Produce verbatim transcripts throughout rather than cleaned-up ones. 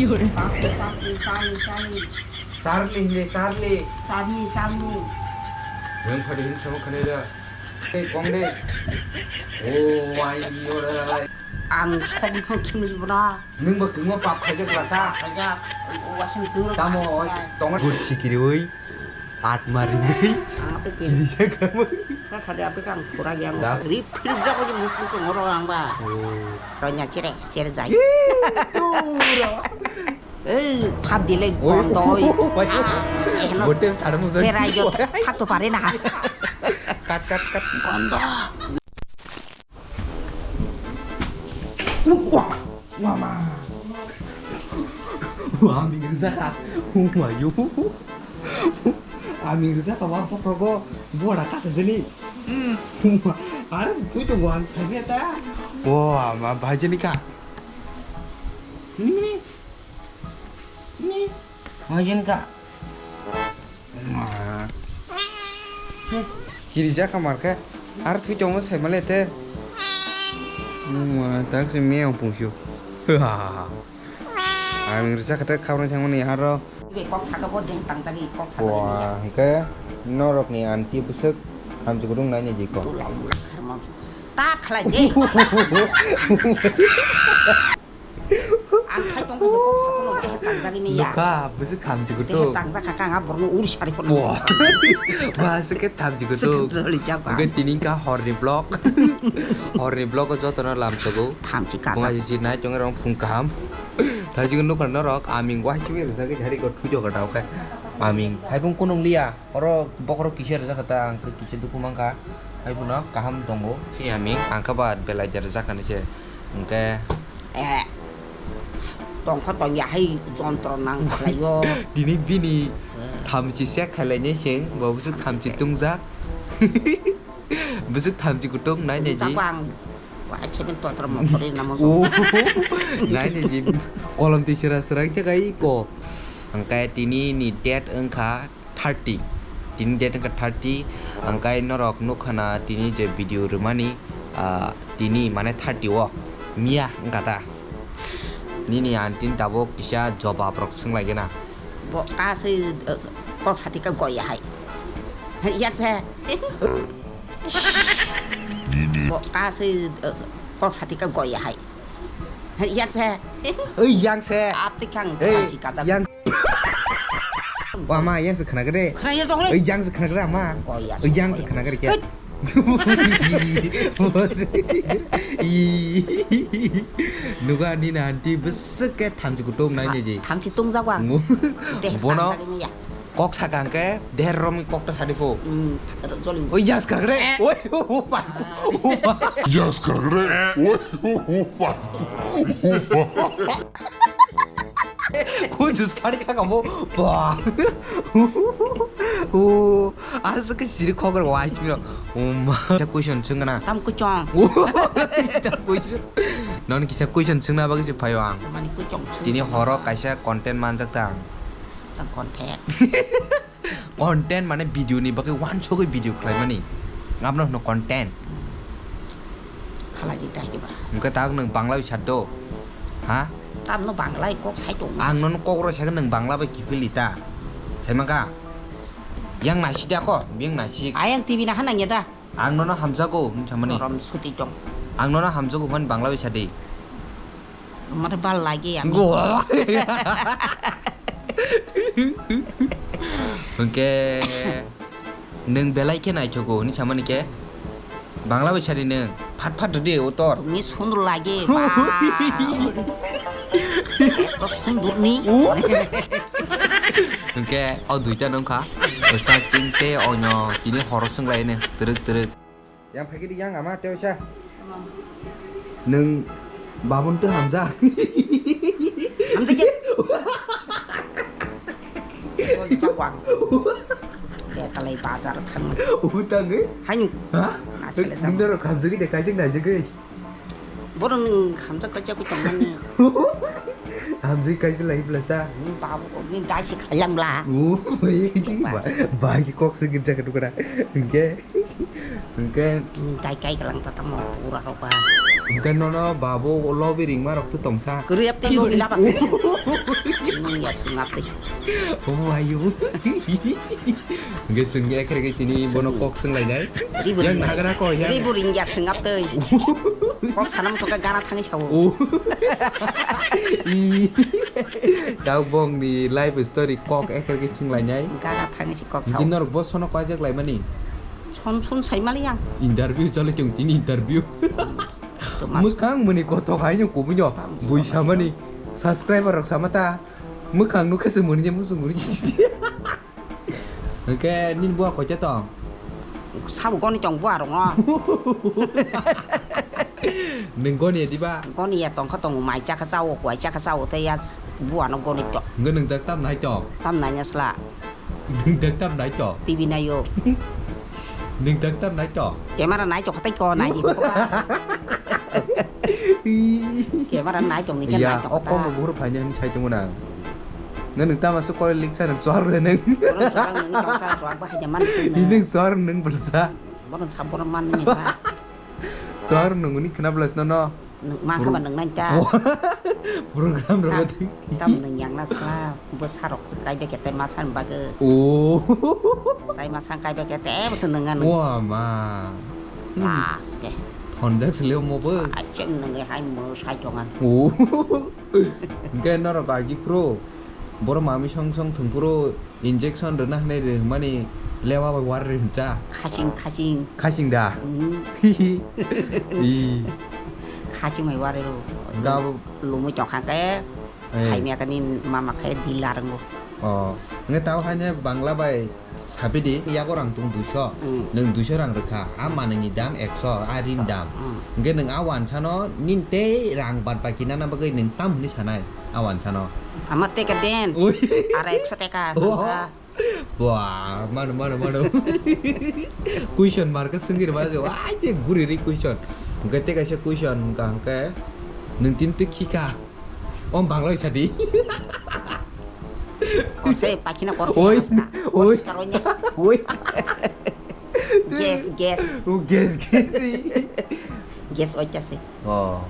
Charlie, Charlie, Charlie. Charlie, Charlie. Charlie, Charlie. Yang pada hin sama kena dah. Eh, kong deh. Oh, wai, yo, dah, dah. Ang sok no khimis bra. Nung ba tungma pap khaijak lasa. Khaijak. Wasing dur. Tamo, tongo. Good sikiri, oi. Atma ringwi. Ang ape ke. Kiri jaga mo. Ka khade ape kang pura yang. Da. Rip phir jago ni musu songoro ang ba. Oh. Ronya chere, chere jai. Ih, turo. Ei, phap dile. Oi, gondo oi. Oi. Ah, eh, no. Bote sar mo jai. Terai jo, thak to pare na. Kat, kat, kat. Gondo. Wah, mama. Wah, aming rijak kha. Wah, yo. Aming rijak kha, wah, pokrogo. Bora kha jeni. Hmm. Are thui to wah, sabi ta. Wah, ma bhai jeni kha. Ni, ni. Bhai jeni kha. Kirijak kha mar khe. Ar thwi tongo sai male te. Nungma tak se me ong pungsio. Ang rijak kha te khabrang thangmani aro. Ibe kok saka bo deng tangjak i kok saka. Wah, hingke norok ni aunty bwswk hamjwk rung nai ni jiko. Ta khlai de. Ang khai tong khe kok sakono dehe tangjagwi manya. Nukha, bwswk thamchi kutuk. Dehe tangjak kha, ang borokno uri sari phano. Wah. Ba, swkhe thamchi kutuk. Swkhe joli jak ba. Hwnkhe tini wngkha horni vlog. Horni vlog o jotono lamsogo. Thamchi kajak. Bunga sisi nai tongwi rong phung kaham. Thamchi nukha norok, aming wahai kibi rijagwi hari go thujo gata oke. Aming, hai phung kunung liya. Oro bokhorok kisa rijak kha ta, ang khe kisa dukhu mankha. Hai phano kaham tongo, sini aming ang khe ba belai de rijak kha ni se. Hwnkhe eh, tongkha tongya hai jontro nang khlaio. Tini bini thamchi sek khailai nai sing, bo bwswk thamchi tungjak. Bwswk thamchi kutung nai nai ji. Jago ang wahai seven totro mokhorwi namo. Oh, nai nai ji. Kolom twi sera sera khe kai ko. Hwnkhe tini ni date wngkha thirty. Tini date wngkha thirty, hwnkhe norok nukha na tini je video rwmani, ah, tini mane thirty o miya wngkha ta. Nini aunty ni tabuk kisa jobab rok swnglaigena. Bo kasui, eh, kok sati ka goya hai. Yak se. Bo kasui, eh, kok sati ka goya hai. Yang se. Oi, yang se. Apti kang. Ei, yang. Wama, yang se khna gede. Khna ya jok le. Oi, yang se khna gede ama. Oi, yang se khna gede ke. Nuga ni nanti besek ke thamchi kutung nai ni ji. Thamchi tung jagwa. Bono. Kok sakang ke der romi kok ta sadi pho. Hmm, joli. Oi, yang se khna gede. Oi, oh, oh, oh. Yang se khna gede. Oi, oh, oh. Kujus pari ka kamo. Ba. Oh, asu ke siri khogor wai chiro. Uma. Kisa question sungna. Tam kuchong. Kisa question. Non kisa question sungna bagi si phayo ang. Mani kuchong. Tini horo kaisa content manjak tang. Tang content. Content mane video ni bagwi wansugwi video khlaimani. Abno hwno content. Khalai di tai diba. Hwnkhe tak nwng Bangla bai sat do. Ha? Tamno Bangla kok sai tong. Ang nono kok rw sakhe nwng Bangla bai kiphilwi ta. Saimaka? Yang naisidi ako, biyang naisik. Ayang T V naha nangya da. Ang nono hamjago, hwn samani. Gorom suti tong. Ang nono hamjago hwn Bangla bai sadi. Amar bal lagi ang. Go. Hwnkhe nwng belai khe naithogo hwnwi samani khe Bangla bai sadi nwng phat phat rwdi utor. Ni sundur lagi. Eto sundur ni. Hwnkhe o duita nungkha starting tei onyo tini horo swnglai nwng twrwk twrwk. Yang phaikhe di yang ama tei oisa. Nwng babun twi hamjak. Hamjak ya? Hamjak wang. Kaya kalai bazar thang. Utang eh? Hayu. Ha? Nasi le sam. Nindoro hamjak de kaijak naijak eh. Borok nwng hamjak kaijak tongmani. Hamjak kaijak lai bla sa. Nwng babu ni dai si khayang bla. Oh, ba, ba ki kok se girja ka dukra. Hingke. Hingke. Dai kai galang ta tamo pura rok ba. Hwnkhe nono babo lobi ringma rok to tongsa. Kwrwi aptwi lobi laba. Nung ya sungap twi. Omo ayu. Hwnkhe chwngkhe ekhe khe tini bono kok swnglainai. Yang nagra ko ya. Ribu ring ya sungap twi. Kok sana muchungkhe gana thangwi sao. Oh. Tau bongni life story kok ekhe khe swnglainai. Gana thangwi si kok sao. Norok bo sono kaijak laimani. Son son sai mali yang. Interview chole chwng tini interview. Mwkhang mani kothok haino kubui no bui samani subscriber rok sama ta mwkhang nukhe se mani je muchung guri. Hwnkhe nini bua koita tong? Sabo goni tong bua rok no. Nwng goni ya diba? Goni ya tongkha tongo mai chakha chao kuai chakha chao tei ya bua no goni tong. Hwnkhe nwng tak tam nai tong? Tam nai na sla. Nwng tak tam nai to? T V naio. Nwng tak tam nai to? Camera nai to khatai ko nai di. Camera nai tong ni khe nai to khatai. Ya, o kom bo buhur phaina hini sai tongmana. Nge nwng tama se koi liksa nwng chwar le nwng. Borok chwar nwng tong sa chwar ba haja man. Ni nwng chwar nwng belsa. Borok sa borok man ni ba. Chwar nwng ni khna belsa no no. Nwng mankha ba nwng nai ta. Program rok tam nwng yang na sa bo sarok kai be kete ma san bagwi. Oh. Tai ma san kai be kete bo se nwng ano. Wa ma. Las ke. Phone jak sile mo bo. Acheng nwng hai mo sai tongan. Oh. Hwnkhe norok agi pro. Boro mami song song thung pro. Injection rwna hwnwi rwmani lewa bai war rwmcha. Khaching, khaching. Khaching da? Mm. I. Khaching bai war rw. Gabo. Lumui tongkha khe, eh, khaimya kani mama khe dila rwngo. Oh. Nge tao haine Bangla bai sapidi yago rang tung duiso. Mm. Nwng duiso rang rwkha. A manwini dam ekso, a rin dam. Mm. Hwnkhe nwng a wansano nini tei rang bad baki nana bagwi nwng tam hwnwi sanai a wansano? Ama teka den. Ui. Ara ekso teka. Oh. Nangkha. Wah, mano, mano, mano. Question mark swngwi rwma se, wah, je guri ri question. Hwnkhe tei kaisa question hwnkha hwnkhe, nwng tin twi khikha. O Bangla oi sadi. Korse pakhina korse. Oi, oi. Poriskar oi ne. Oi. Gas, gas. O gas, gas. Gas oi kha se. Oh.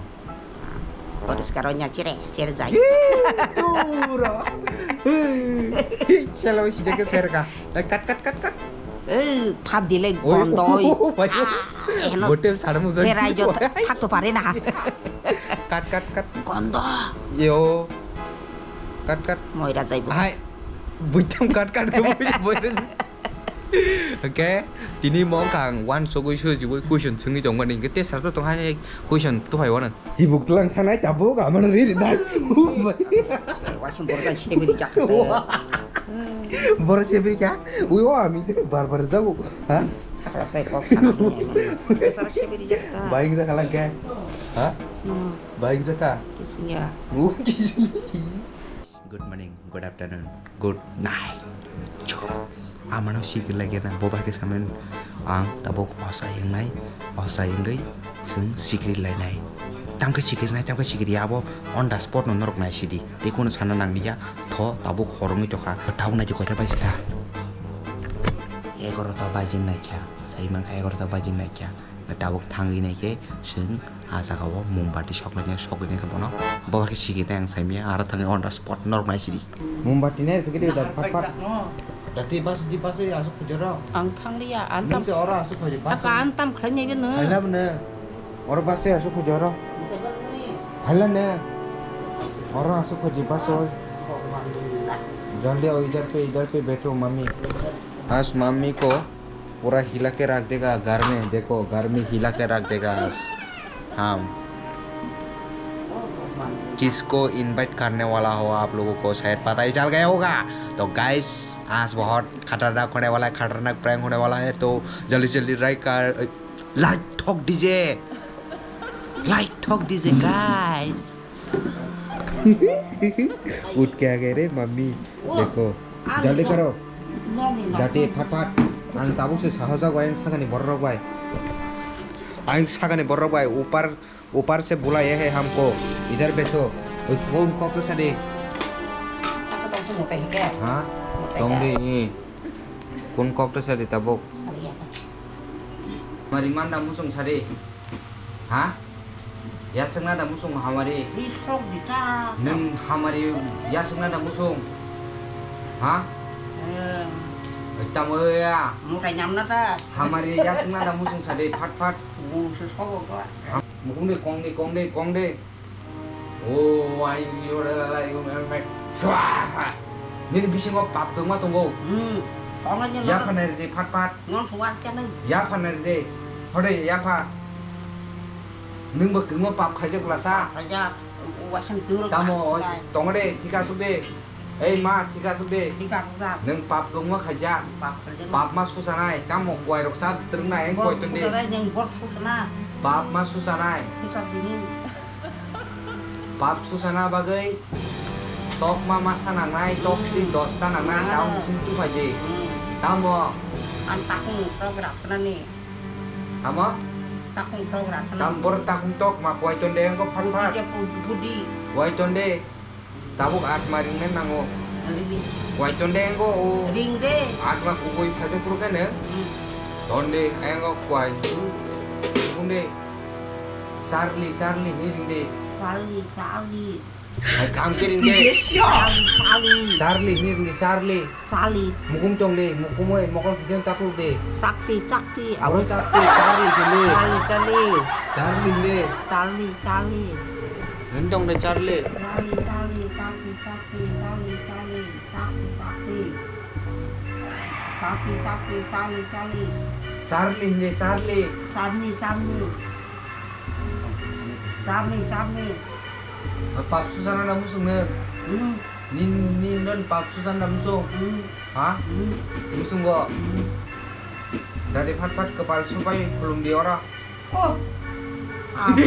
Poriskar oi nya chere, chere jai. Turo. Selo sijak ke serka. Kat, kat, kat, kat. Eh, phap dile gondo oi. Oh, bai. Ah, eh, no. Botel sar mujak. Berai jo, thak to pare na. Kat, kat, kat. Gondo. Yo. Kat, kat. Moira jaibo. Hai. Buitam kat, kat ke boi, boi. Okay, tini mo wngkha ang one sogwi sujigwi question swngwi tongmani, hwnkhe tei sarto tong hai question tuphai wano. Chibuk tlang thanai tabuk amano ri ri nai. Waising borok jai sebiri jak kha. Borok sebiri kha? Ui o ami bar bar jago. Ha? Sakla sai kok sana. Sara sebiri jak kha. Baing jak kha lang khe. Ha? Hmm. Baing jak kha. Kisunya. Oh, kisunya. Good morning, good afternoon, good night. Cho. Amano sikir lagi na, boba ke samen ang tabuk osai wngnai, osai wngwi chwng sikir lainai. Tamkhe sikir nai, tamkhe sikir ya, abo on the spot no norok nai sidi. Tei kono sana nang liya, tho tabuk hor wngwi tokha. Tabuk nai di koita baji ta? Egarota baji nai kha, sai mankha egarota baji nai kha. Tabuk thangwi nai khe chwng ah jaga o mombati soklainai, sogwi nai khe bono. Boba khe sikir nai ang saimanya, aro thangwi on the spot norok nai sidi. Mombati nai rw khe da phat phat. Dati bas di bas ya asuk khujaro. Ang thang liya, ang tam. Nung se oro asuk khuji bas. Aka ang tam khlai nai beno. Haila beno. Oro bas ya asuk khujaro. Haila ne. Oro asuk khuji bas o. Jaldi ao, idhar pe, idhar pe baitho, mummy. Aaj mummy ko पूरा हिला के रख देगा घर में, देखो, घर में हिला के रख देगा हम। किसको इनवाइट करने वाला हो आप लोगों को, शायद पता ही चल गया होगा। तो गाइस, आज बहुत खतरनाक होने वाला है, खतरनाक प्रैंक होने वाला है, तो जल्दी जल्दी लाइक कर, लाइक ठोक दीजिए, लाइक ठोक दीजिए गाइस। उठ के आ गए रे मम्मी, देखो, जल्दी करो। Dati, phat phat. Ang tabuk se sahojago, ayang sakani borok bai. Ayang sakani borok bai, upar, upar se bulaiye hai hamko. Idhar baitho. Oi, kon kok to sadi. Ha? Tong di. Kon kok to sadi tabuk. Mari manda musung sadi. Ha? Yaswkna da musung hamari. Ni sok di ta. Nwng hamari yaswkna da musung. Ha? Eh. Tamo ya. Mutai nyamna ta. Hamari yaswkna da musung sade phat phat. Musung sok ko. Mukung de kong de kong de kong de. O ai yo la la yo me me. Swaha. Nini bisingo pap tongma tongo. Hmm. Tongna ni. Yapha nai de phat phat. Ngon suwar chanang. Yapha nai de. Hore yapha. Nwng bo kwbangma pap khaijak bwlasa. Khaijak, wasang duro. Tamo, khaijak. Tong de, thik aswk de. Ei ma, thik aswk de. Thik aswk da. Nwng pap kwbangma khaijak. Pap khaijak. Pap ma susanai, tamo kwai rok sa twrwng nai, kwai ton de. Susanai, nwng bor susana. Pap ma susanai. Susa dini. Pap susana bagwi tok ma masa nangnai, tok hmm. Tin dos ta nangnai, hmm. Tamo ching tu phai de. Hmm. Tamo. Ang takung program khnani. Tamo? Takung tok rakna. Tam bor takung tok ma kwai ton de engo phat phat. Budi de pu-, budi. Kwai ton de. Tabuk atma ring ne nango. Ring de. Kwai ton de engo o. Ring de. Atma kukui phajo kuru kene. Hmm. Ton de engo kwai. Hmm. Bung de. Charli, Charli ni ring de. Charli, Charli. Hai kham kering de. Yes, ya. Charli, Charli. Charli, ni ni Charli. Charli. Mukum tong de, mukum oi, mokol kijang takluk de. Sakti, Sakti. Oro Sakti, Charli sini. Charli, Charli. Charli de. Charli, Charli. Nang tong de Charli. Charli, Charli, Sakti, Sakti, Charli, Charli, Sakti, Sakti. Sakti, Sakti, Charli, Charli. Charli de, Charli. Charli, Charli. Charli, Charli. Pap susana na musung ne. Hmm. Nin, nin don pap susana na musung. Hmm. Ha? Hmm. Musung go. Hmm. Dadi phat phat kepal supai khulum di ora. Oh. Apa?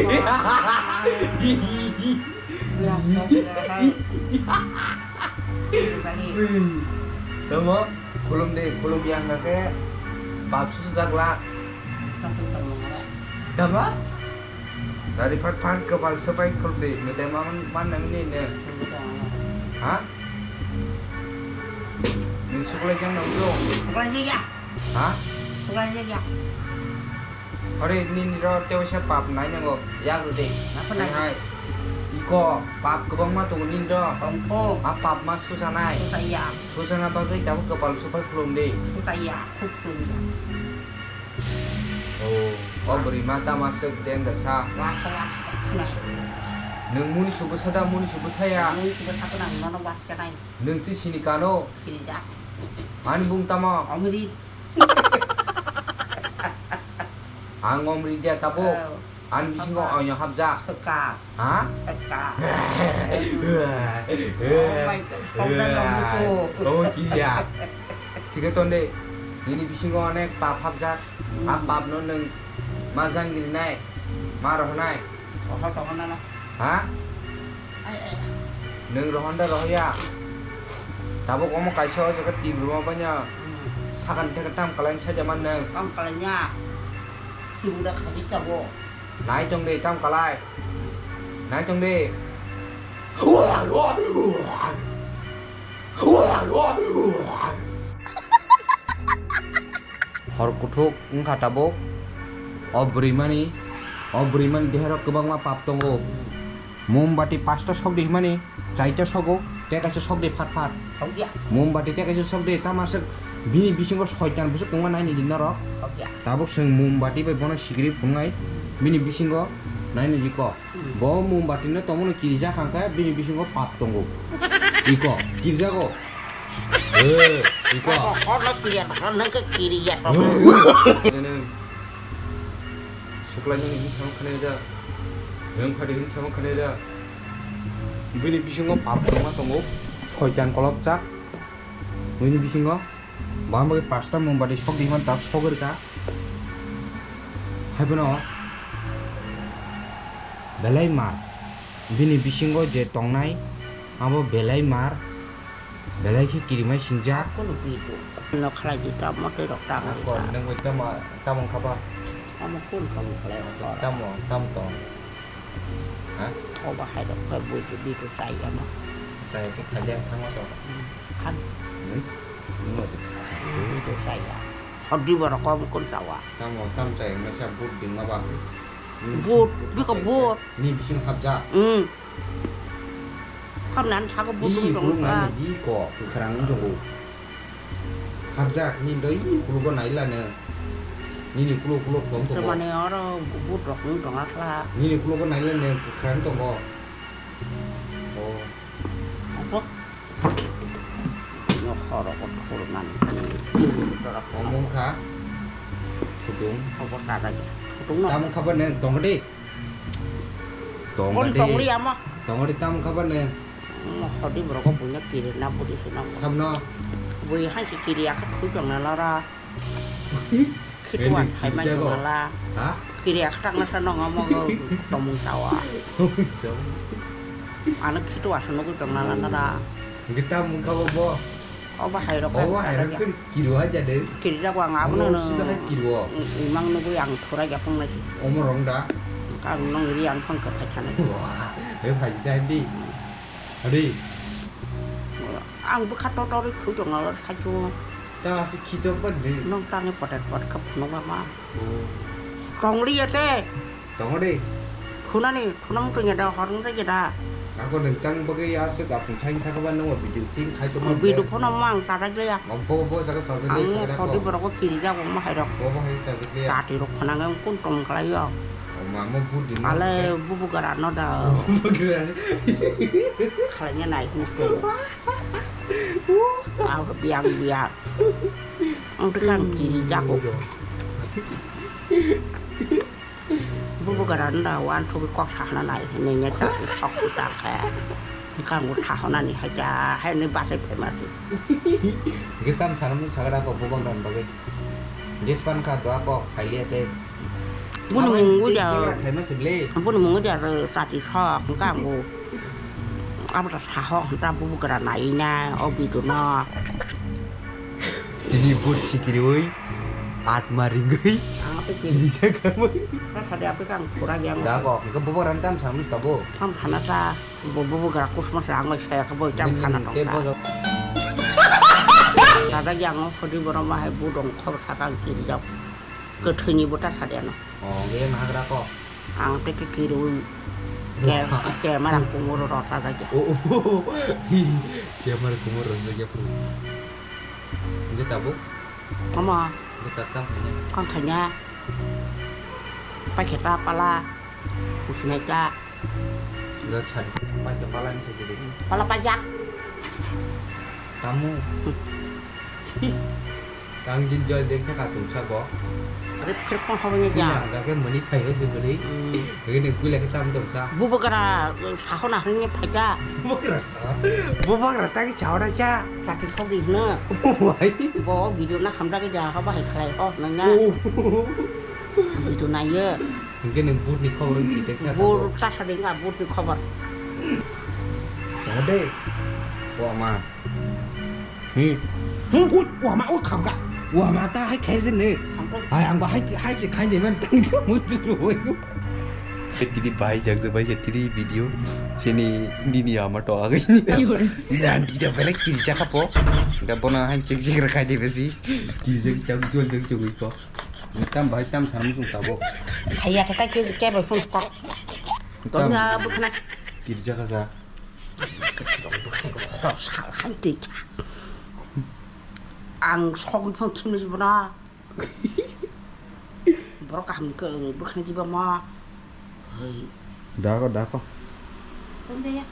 Tamo khulum di, khulum yang ke pap susajak la. Tamo? Dari phat phat kepal sepai khulde, metai maman man nang ni ne. Ha? Ni suklai jang nang bro. Suklai jang ya. Ha? Suklai jang ya. Hore ni ni ro teo se pap nai nango. Ya gude. Apa nai? Hai. Iko pap kebang ma tu ni ro. Oh. A pap ma susah nai. Susah ya. Susah na bagui tamu kepal sepai khulum de. Susah ya. Khuk khulum ya. Oh, o bwrwi ma tama swk deng da sa. Warsa warsa khna. Nwng muni subu sa da, muni subu sa ya. Muni subu sa khna, nono warsa nai. Nwng chi sini kano? Sini da. Ani bung tamo? Omri. Ang omri dia tabo. Oh. Ani bisingo oino hapjak. Swkang. Ha? Swkang. Oh my God, swkang na nang buko. Oh, kiya. Thike tonde, nini bisingo onek pap hapjak. Hmm. A pap no nwng ma jang giri nai, ma rohonai. Rohon, rohon na na. Ha? Ai, ai. Nwng rohon da rohoya. Tabuk omo kaisa o jaga tibru ma banya. Hmm. Sakan theke tam kalai sa jaman nwng. Tam kalai nya. Tibru da khadi tabo. Nai tong de, tam kalai. Nai tong de. Hor kuthuk wngkha tabuk. O bwrwimani, o bwrwimani deharok kwbangma pap tongo. Mombati pasta sok di himani. Chaita sogo, tei kaisa sok de phat phat. Sokya. Mombati tei kaisa sok de, tama swk bini bisingo soitan bwswk tongma naini di norok. Sokya. Tabuk swng mombati bai bono sikiri phunai, bini bisingo naini di ko. Hmm. Bo mombati no tongmano kirijak hangkhe bini bisingo pap tongo. Iko, kirijago. Eh, iko. Ko, ko, no kiriya, no, no, ke kiriya, so. Nene. Suklai nini hin samung khanai da. Yang phadi hin samung khanai da. Bini bisingo pap kwbangma tongo. Soitan kolokchak. Bini bisingo. Baham bai pasta mombati sok di man tak sok rika. Hai bono. Belai mar. Bini bisingo je tongnai. Abo belai mar. Belai khe kirimai singjak. Kunu bidu. No khlai di tamo tei rok tang. Ako, nang bai tamo, tamo wngkha ba? Tamo kun kamu khlai rok tang. Tamo, tam tong. Ha? O ba hai rok khe bidu, bidu chai ama. Chai khe khalia thangma so. Hmm, khan. Hmm? Nungno di. Bidu chai ya. Hodi borok kom kun chawa. Tamo, tam chai, mesa but dingma ba. Vote, biko vote. Ni bising habjak. Hmm. Kam nan thago vote. Ih, dong dong kha. Di ko, kwkhrang wng tongo. Habjak, ni doi, ih, kulugo nailano. Nini kuluk kuluk tong tongo. Tamani oro vote rok wng tong akhla. Nini kulugo nailano, kwkhrang tongo. Oh. Apa? Ini khoro ko khoro nani. Omong kha. Kutung. Apa kata? Kutung no. Tamung kha ba neng tong di. Tong di. Kon tong di ama. Tong di tamung kha ba neng. Mo khodi borok ko bunya kiri na budi sino. Samno. Bui hai si kiri akha thui tong na lara. Khituan hai mai tong na la. Ha? Kiri akha tang na sa nong amo go tomung tawa. Ano khitu asa nugui tong na la na da. Kita mung kha bo. Obo hai rok. Obo hai rok kiri, kiri hai jade. Kiri jak wang abo no. Sida hai kiri o. Imang nugui ang thura jak pung nai. Omo rong da. Ang nong ri ang phang ka phai thane. Wah, hai phai jade di. Adi. Ang bwkha totorwi khwi tongna oro saichung. Ta aswk khitok ba de. Nwng tangwi potet pot khe phunukma ma. Oh. Tongliya tei. Tongo de. Phunani, phunang tongya da, horong tongya da. Ako nwng tang bagwi aswk athung saing thakba nwngo video thing khai tongma. Video phone ma ang tarak liya. Bo bo jaga sajak liya. Ang hodi borok kiri jago ma hai rok. Bo bo hai sajak liya. Tati rok phunang ang kun tong khlai yo. Mama budi. Ale bubu gara no da. Bubu gara. Khalanya nai hung to. Ah, biang biang. Ang tekan kiri jago. Bubu gara no da wan to kok sahna nai ne ne ta sok ta khe. Kang u thahona ni haja hai ni bate phema tu. Ge tam sanam ni sagra ko bubang ran bagai. Jespan kha doa ko khailiya te. Buni mung uja. Khaima se ble. Buni mung uja ro sati sok kang u. Abra saho ta bubu gara nai na o bidu no. Ini bot sikiri oi. Atma ringoi. Ang apa kiri. Ini jaga moi. Ka khade apa kang pura yang. Da ko ke bubang ran tam sanam ni tabo. Am khana ta. Bo bo bo gara kusma se ang bai saya khe boi tam khana tong ta. Dada yang phodi borok ma hai budong khobor sakha ang kiri jak. Kwthwini bo ta sadiano. Oh, ge mahagra ko. Ang te ke kiri ui. Ke ke marang kumuro rota da ja. Oh, oh. Ke marang kumuro rota ja pu. Nge tabo? Mama. Nge tatam khanya. Kang khanya. Pakheta pala. Kusna ta. Ga chadi pai ke pala ni chadi. Pala pajak. Tamu. Kang jin jol jeng khe katung sa bo. Are phir pon hobo ni ja. Ga ke mani phai ho jugri. Ga ni gula ke tam tong sa. Bubagra sahona hanya phaja. Bubagra sa. Bubagra ta ki chawda cha. Ta ki khobi na. Wai. Bo video na hamda ke ja hoba hai khlai ho nang na. Video na ye. Hingke nwng butni khobor wngkhe khe kha tabuk. Bur chasa de wngkha butni khobor. Tongo de. Wama. Hi. Hu, hu, wama, ui, khamkha. Wama ta hai khe jene. Khamkha. Hai, ang ba hai, hai khe khai de man tang khe mui tu roi. Tiri bai jak je bai tiri video. Sini nini ama to agai ni. Ki hore? Nan di da bele kiri chakha po. Da bona hai chek chek ra khai de besi. Kiri chek chak jol chek chek ui ko. Tam bai tam sanam sung tabo. Saya kata ke ke bai phone kok. Tam. Tonya bukhna. Kirja kaza. Bukhna ko khor sa han te kya. Ang sogwi phone khimni bona. Borok kaham ni ko bukhna jiba ma. Hei. Dako dako. Tonde ya.